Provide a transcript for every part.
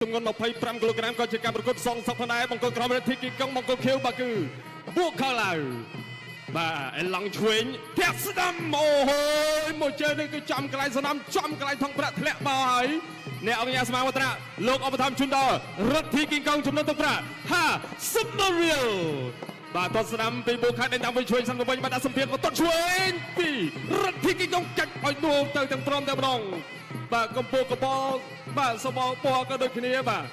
ទម្ងន់25គីឡូក្រាមក៏ជាការប្រកួតសងសឹកផងដែរបង្គោលក្រោមរដ្ឋីគីកុងបង្គោលខៀវបាទគឺពួកខៅឡាវបាទអេឡង់ឆ្វេងធាក់ស្ដាំអូហូយមួយជើងនេះគឺចំកន្លែងស្នាមចំកន្លែងថងប្រាក់ធ្លាក់មកហើយអ្នកអង្គការសមាវត្រាលោកឧបត្ថម្ភជូនដល់រដ្ឋីគីកុងចំនួនទឹកប្រាក់50រៀលបាទតស្ដាំពីបូខាត់តាមវិញឆ្វេងសិនវិញបាទដាក់សម្ពាធមកតឆ្វេងពីរដ្ឋីគីកុងកាច់ឲ្យដួលទៅទាំងព្រមតែម្ដងបាទកម្ពស់កបលបាទសបោពណ៌ក៏ដូចគ្នាបាទ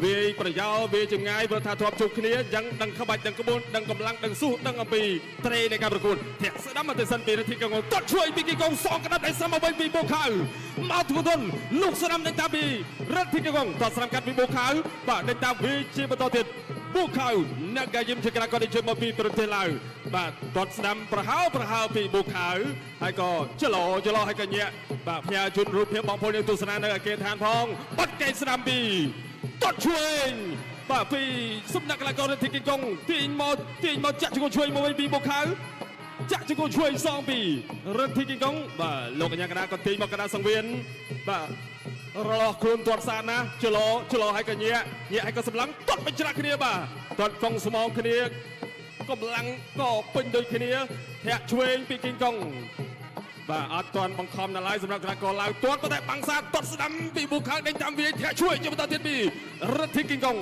វាយប្រយោលវាចម្ងាយព្រោះថាធ្លាប់ជួបគ្នាអញ្ចឹងដឹងក្បាច់ដឹងក្បួនដឹងកម្លាំងដឹងស៊ូដឹងអំពីត្រេនៃការប្រកួតធាក់ស្ដាំមកទៅសិនពីរដ្ឋីកងតឆ្វេងពីគីកងសងក្តាប់ដៃស្ដាំមកវិញពីបូខៅមកធ្ងន់ធ្ងលោកស្ដាំដេញតាមពីរដ្ឋីកងតស្ដាំកាត់ពីបូខៅបាទដេញតាមវាជាបន្តទៀតបូខៅអ្នកកាយឹមជាក្រាក៏ได้ជើមកពីប្រទេសឡាវបាទតស្ដាំប្រហើប្រហើពីបូខៅហើយក៏ចលោចលោហើយក៏ញាក់បាទផ្ញើជូនរូបភាពបងប្អូនយើងទស្សនានៅអគារឋានផងបាត់កែស្ដាំពីតឆ្វេងបាទពីសំណាក់កីឡាកររដ្ឋីគីកុងទាញមកទាញមកចាក់ជង្គង់ឆ្វេងមកវិញពីបូខៅចាក់ជង្គង់ឆ្វេងសងពីរដ្ឋីគីកុងបាទលោកកញ្ញាកណ្ដាលក៏ទាញមកកណ្ដាលសង្វៀនបាទរលោះខ្លួនទាត់សាណាចលោចលោឲ្យកញ្ញាញាក់ឲ្យក៏សម្លឹងទាត់បញ្ច្រាស់គ្នាបាទទាត់កងស្មងគ្នាកម្លាំងក៏ពេញដូចគ្នាធាក់ឆ្វេងពីគីកុងបាទអត់ទាន់បង្ខំដល់ឡើយសម្រាប់កីឡាករឡាវទាត់ប៉ុន្តែបាំងសាទាត់ស្ដាំពីប៊ូខៅដេញតាមវាធាក់ជួយជាបន្តទៀតពីរដ្ឋីគីកុង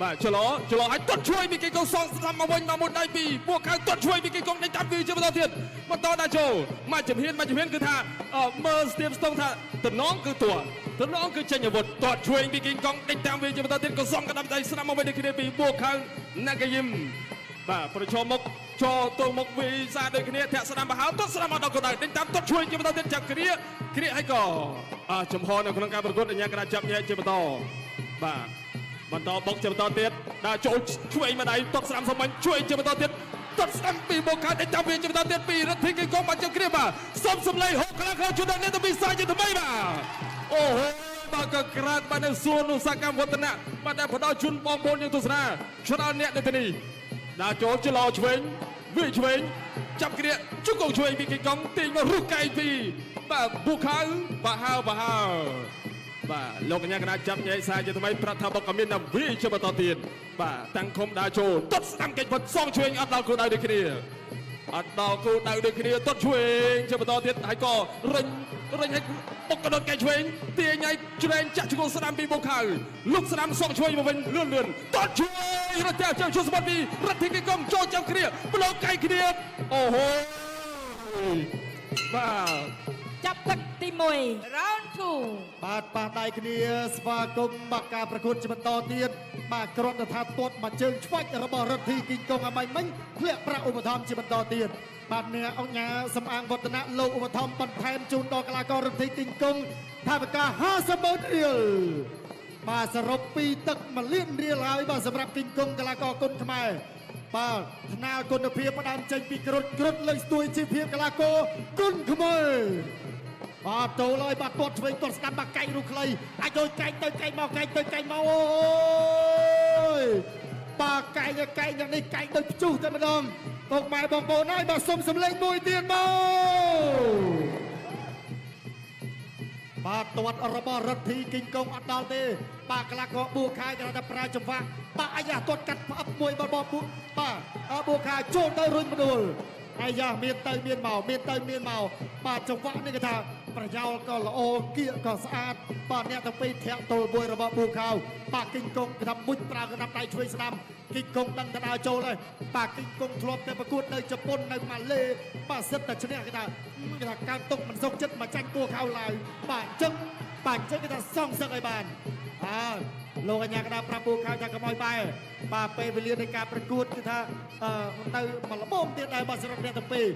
បាទចលោចលោឲ្យទាត់ជួយពីគីកុងសងស្ដាំមកវិញមកមួយដៃពីប៊ូខៅទាត់ជួយពីគីកុងដេញតាមវាជាបន្តទៀតបន្តដល់ចូលមកជំហានមកជំហានគឺថាមើលស្ទៀមស្ទងថាតំណងគឺទាត់តំណងគឺចេញអាវុធទាត់ជួយពីគីកុងដេញតាមវាជាបន្តទៀតក៏សំកដាប់ដៃស្ដាំមកវិញដូចគ្នាពីប៊ូខៅណាកាយឹមបាទប្រឈមមុខចូលទៅមុខវីសាដូចគ្នាធាក់ស្ដាំបហៅទាត់ស្ដាំមកដល់កណ្ដាលដេញតាមទាត់ជួយជាបន្តទៀតចាប់គ្នាគ្នាឲ្យក៏ចំហនៅក្នុងការប្រកួតអញ្ញាកណ្ដាលចាប់ញែកជាបន្តបាទបន្តបុកជាបន្តទៀតដើរចូលឆ្វេងម្ដាយទាត់ស្ដាំសំបាញ់ជួយជាបន្តទៀតទាត់ស្ដាំពីបុកខាត់ដេញតាមវាជាបន្តទៀតពីរដ្ឋីគីកុងបានជើងគ្នាបាទសុំសំឡេងហូខ្លាំងខ្លាំងជូនដល់អ្នកទៅពីសាជាថ្មីបាទអូហូបាទក៏ក្រាតបាទនៅសួនឧស្សាហកម្មវឌ្ឍនៈបាទដែលផ្ដល់ជូនបងប្អូនយើងទស្សនាច្រើនអ្នកនៅទីនេះដើរចូលចលោឆ្វេងវាឆ្វេងចាប់គ្នាជង្គង់ឆ្វេងពីគីកុងទាញមករុះកែងពីបាទប៊ូខៅបាហើបាហើបាទលោកកញ្ញាកណ្ដាលចាប់ញែកសារជាថ្មីប្រាប់ថាបុកក៏មានដល់វាជាបន្តទៀតបាទតាំងឃុំដើរចូលទាត់ស្ដាំកិច្ចផុតសងឆ្វេងអត់ដល់គោលដៅដូចគ្នាអត់ដល់គោលដៅដូចគ្នាទាត់ឆ្វេងជាបន្តទៀតហើយក៏រិញរិញឲ្យបុកកដុតកែឆ្វេងទាញឲ្យជ្រែងចាក់ជង្គង់ស្ដាំពីប៊ូខៅលោកស្ដាំសងឆ្វេងមកវិញលឿនលឿនទាត់ឆ្វេងរត់តែជើងជួសម្បត្តិពីរដ្ឋីគីកុងចូលចាប់គ្នាប្លូកែគ្នាអូហូបាទ ចាប់ទឹកទី1 round 2 បាទប៉ះដៃគ្នាស្វាគមន៍បាទការប្រកួតជាបន្តទៀតបាទគ្រាន់តែថាទាត់មួយជើងឆ្វាច់របស់រដ្ឋីគីងកុងអាមិញមិញធ្លាក់ប្រាក់ឧបត្ថម្ភជាបន្តទៀតបាទអ្នកអង្គការសំអាងវឌ្ឍនៈលោកឧបត្ថម្ភបន្ថែមជូនដល់កីឡាកររដ្ឋីគីងកុងថវិកា50ម៉ឺនរៀលបាទសរុបពីទឹក1លានរៀលហើយបាទសម្រាប់គីងកុងកីឡាករគុណខ្មែរបាទថ្នាលគុណភាពផ្ដើមចេញពីគ្រុតគ្រុតលើកស្ទួយជីវភាពកីឡាករគុណខ្មែរបាទចូលហើយបាទទាត់ឆ្វេងទាត់ស្ដាំបាទកែងរូខ្លីអាចដូចកែងទៅកែងមកកែងទៅកែងមកអូយបាទកែងកែងយ៉ាងនេះកែងដូចព្យុះតែម្ដងពុកម៉ែបងប្អូនហើយបាទសុំសម្លេងមួយទៀតមកបាទទាត់របស់រដ្ឋីគីងកុងអត់ដល់ទេបាទកីឡាករបួខៅគេថាប្រើចង្វាក់បាទអាយ៉ាទាត់កាត់ផ្អឹបមួយបបពួកបាទបួខៅចូលទៅរុញមដួលអាយ៉ាមានទៅមានមកមានទៅមានមកបាទចង្វាក់នេះគេថាប្រយោលក៏ល្អគៀកក៏ស្អាតបាទអ្នកទាំងពីរធាក់ទល់មួយរបស់ប៊ូខៅបាទគីងកុងគេថាមុជប្រើកណ្ដាប់ដៃឆ្វេងស្ដាំគីងកុងដឹងទៅដើរចូលហើយបាទគីងកុងធ្លាប់តែប្រកួតនៅជប៉ុននៅម៉ាឡេបាទសិតតែឈ្នះគេថាកើតទុកមិនសុខចិត្តមកចាញ់ប៊ូខៅឡើយបាទអញ្ចឹងបាទអញ្ចឹងគេថាសងសឹកឲ្យបានបាទលោកអញ្ញាកដាប្រាប់ប៊ូខៅថាកុំឲ្យបែរបាទពេលវេលានៃការប្រកួតគឺថានៅមកល្មមទៀតដែរបាទសម្រាប់អ្នកទាំងពីរ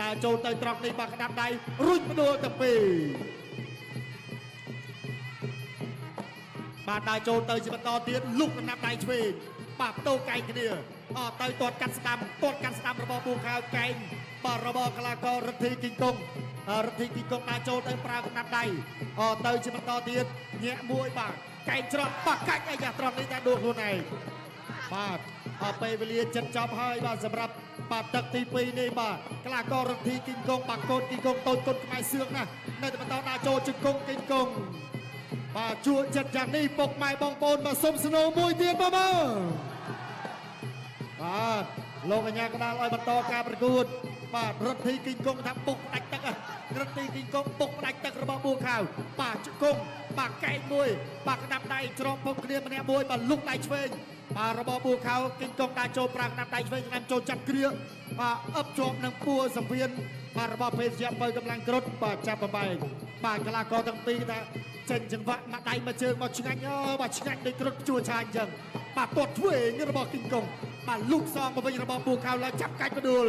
ដើរចូលទៅត្រង់នេះបាទក្តាប់ដៃរុញផ្ដួលទាំងពីរបាទដើរចូលទៅជាបន្តទៀតលុកក្តាប់ដៃឆ្វេងបាទបដូរកែងគ្នាអទៅទាត់កាត់ស្ដាំទាត់កាត់ស្ដាំរបស់ប៊ូខៅកែងបាទរបស់កីឡាកររដ្ឋីគីងកុងរដ្ឋីគីងកុងដើរចូលទៅប្រើក្តាប់ដៃអទៅជាបន្តទៀតញាក់មួយបាទកែងច្រកបាទកាច់អាយ៉ាត្រង់នេះតែដួលខ្លួនឯងបាទអពេលវេលាចិត្តចប់ហើយបាទសម្រាប់បាទទឹកទី2នេះបាទកីឡាកររដ្ឋីគីងកុងបាទកូនគីងកុងតូចកូនខ្មែរសឿងណាស់នៅតែបន្តដើរចូលជង្គង់គីងកុង បាទជួចិត្តយ៉ាងនេះពុកម៉ែបងប្អូនមកសុំស្នូមួយទៀតមកមកបាទលោកអញ្ញាកដាលឲ្យបន្តការប្រកួតបាទរដ្ឋីគីងកងថាពុកផ្ដាច់ទឹករទ្ធីគីងកងពុកផ្ដាច់ទឹករបស់បួខៅបាទជង្គង់បាទកែងមួយបាទក្តាប់ដៃច្រកពុកគ្នាម្នាក់មួយបាទលុកដៃឆ្វេងបាទរបស់បួខៅគីងកងដើរចូលប្រាំងក្តាប់ដៃឆ្វេងស្ដាំចូលចាប់គ្រាបាទអឹបជាប់នឹងពួរសង្វៀនបាទរបស់ភេសជ្ជៈបើកម្លាំងគ្រុតបាទចាប់បំបែកបាទកីឡាករទាំងពីរថាចេញចង្វាក់មកដៃមកជើងមកឆ្ងាញ់អូបាទឆ្ងាញ់ដូចគ្រុតជួឆាញអញ្ចឹងបាទទាត់ឆ្វេងរបស់គីងកងបាទលុកសងមកវិញរបស់បួខៅឡើងចាប់កាច់បដួល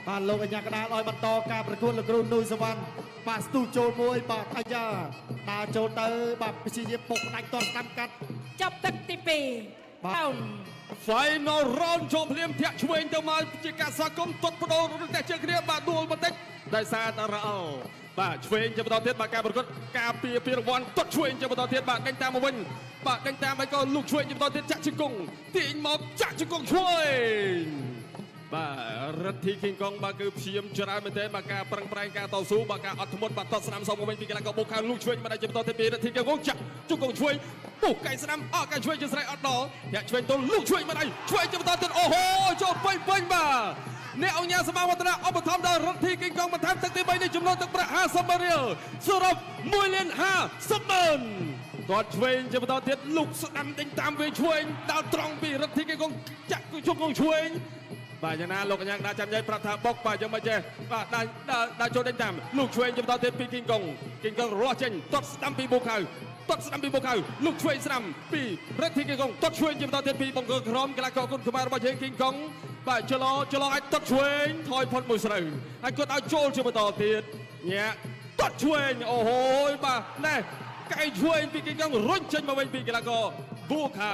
បាទលោកអញ្ញាកដាលឲ្យបន្តការប្រកួតលោកគ្រូនុយសវណ្ណបាទស្ទុះចូលមួយបាទអាយ៉ាដើរចូលទៅបាទព្យាយាមពុកផ្ដាច់តស្ដាំកាត់ចាប់ទឹកទី2បាទ Final round ចូលភ្លាមធាក់ឆ្វេងទៅមកជាការស្វាគមន៍ទាត់បដូររត់តែជើងគ្នាបាទដួលបន្តិចដោយសារតែរអល់បាទឆ្វេងជាបន្តទៀតបាទការប្រកួតការពារពានរង្វាន់ទាត់ឆ្វេងជាបន្តទៀតបាទដេញតាមមកវិញបាទដេញតាមឲ្យក៏លូកឆ្វេងជាបន្តទៀតចាក់ជង្គង់ទាញមកចាក់ជង្គង់ឆ្វេងបាទរដ្ឋីគីងកងបាទគឺព្យាយាមច្រើនមែនទែនបាទការប្រឹងប្រែងការតស៊ូបាទការអត់ធ្មត់បាទតស្ដាំសងមកវិញពីកីឡាករបូកខាងលូកឆ្វេងមកដល់ជាបន្តទៀតពីរដ្ឋីគីងកងចាក់ជង្គង់ឆ្វេងពុះកែស្ដាំអកែឆ្វេងជាស្រ័យអត់ដល់ធាក់ឆ្វេងទៅលូកឆ្វេងមកដល់ឆ្វេងជាបន្តទៀតអូហូចូលពេញពេញបាទអ្នកអង្គការសមាវឌ្ឍនៈឧបត្ថម្ភដល់រដ្ឋីគីងកងបន្ថែមទឹកទី3នេះចំនួនទឹកប្រាក់50រៀលសរុប1លាន50ម៉ឺនទាត់ឆ្វេងជាបន្តទៀតលូកស្ដាំដេញតាមវាឆ្វេងដល់ត្រង់ពីរដ្ឋីគីងកងចាក់ជង្គង់ឆ្វេងបាទយ៉ាងណាលោកកញ្ញាកដាចាំយាយប្រាប់ថាបុកបាទយើងមិនចេះបាទដើរចូលដេញតាមលោកឆ្វេងជាបន្តទៀតពីគីងកងគីងកងរលាស់ចេញទាត់ស្ដាំពីបូខៅទាត់ស្ដាំពីបូខៅលោកឆ្វេងស្ដាំពីរដ្ឋីគីងកងទាត់ឆ្វេងជាបន្តទៀតពីបង្គោលក្រមកីឡាករគុណខ្មែររបស់យើងគីងកងបាទចលោចលោអាចទាត់ឆ្វេងថយផុតមួយស្រូវហើយគាត់ឲ្យចូលជាបន្តទៀតញាក់ទាត់ឆ្វេងអូហូយបាទណែកែឆ្វេងពីគីងកងរុញចេញមកវិញពីកីឡាករបូខៅ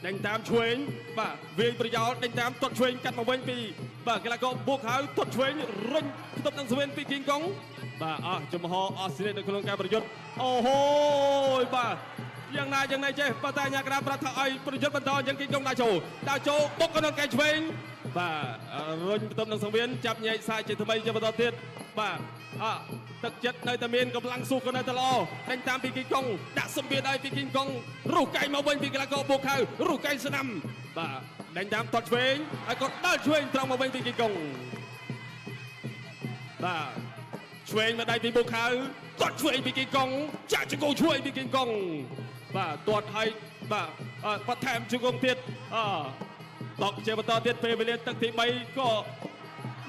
ដេញតាមឆ្វេងបាទវាយប្រយោលដេញតាមទាត់ឆ្វេងកាត់មកវិញពីបាទកីឡាករបូខៅទាត់ឆ្វេងរុញផ្ទប់នឹងសវៀនពីគីងកងបាទអស់ចំហអស់ស្នេហ៍នៅក្នុងការប្រយុទ្ធអូហូយបាទយ៉ាងណាយ៉ាងណាចេះបើតែញ៉ាកដាប្រាប់ថាឲ្យប្រយុទ្ធបន្តអញ្ចឹងគីងកងដើរចូលបុកក្នុងកែឆ្វេងបាទរុញផ្ទប់នឹងសង្វៀនចាប់ញែកសាយជាថ្មីជាបន្តទៀតបាទអទឹកចិត្តនៅតែមានកម្លាំងស៊ូក៏នៅតែល្អដេញតាមពីគីងកងដាក់សម្ពាធឲ្យពីគីងកងរុះកែងមកវិញពីកីឡាករបូខៅរុះកែងស្ដាំបាទដេញតាមទាត់ឆ្វេងហើយក៏ដើរឆ្វេងត្រង់មកវិញពីគីងកងបាទឆ្វេងមកដៃពីបូខៅទាត់ឆ្វេងពីគីងកងចាក់ជង្គង់ឆ្វេងពីគីងកងបាទទាត់ឲ្យបាទបន្ថែមជង្គង់ទៀតអតកជាបន្តទៀតពេលវេលាទឹកទី3ក៏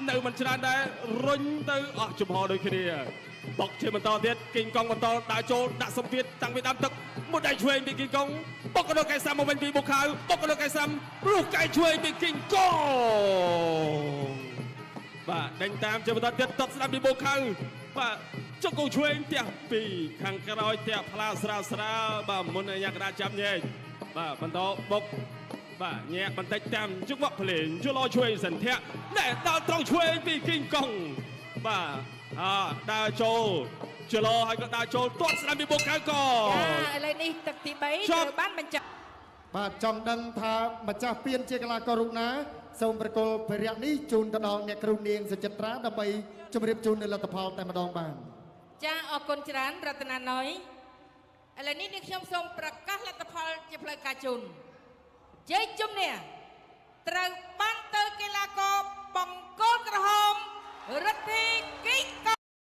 នៅមិនច្រើនដែររុញទៅអស់ចំហដូចគ្នាបុកជាបន្តទៀតគីងកងបន្តដើរចូលដាក់សម្ពាធតាំងពីដើមទឹកមួយដៃឆ្វេងពីគីងកងបុកដល់កែសាំមកវិញពីបុកខៅបុកដល់កែសាំរុះកែឆ្វេងពីគីងកងបាទដេញតាមជាបន្តទៀតតបស្ដាំពីបុកខៅបាទជង្គង់ឆ្វេងផ្ទះពីខាងក្រោយផ្ទះផ្លាស្រាលស្រាលបាទមុនអាយ៉ាកដាចាប់ញែកបាទបន្តបុកបាទញាក់បន្តិចតាមជង្គង់ភ្លេងជលឆ្វេងសន្ធាក់ណែដល់ត្រង់ឆ្វេងពីគីងកងបាទអដើរចូលចលោហើយក៏ដើរចូលទាត់ស្ដាំពីបុកខៅកចាឥឡូវនេះទឹកទី3ត្រូវបានបញ្ចប់បាទចង់ដឹងថាម្ចាស់ពានជាកីឡាកររូបណាសូមប្រគល់ភារៈនេះជូនទៅដល់អ្នកគ្រូនាងសុចិត្រាដើម្បីជម្រាបជូននូវលទ្ធផលតែម្ដងបាទចាអរគុណច្រើនរតនាណយឥឡូវនេះនាងខ្ញុំសូមប្រកាសលទ្ធផលជាផ្លូវការជូនជ័យជំនះត្រូវបានទៅកីឡាករបង្គោលក្រហមរដ្ឋីគីងក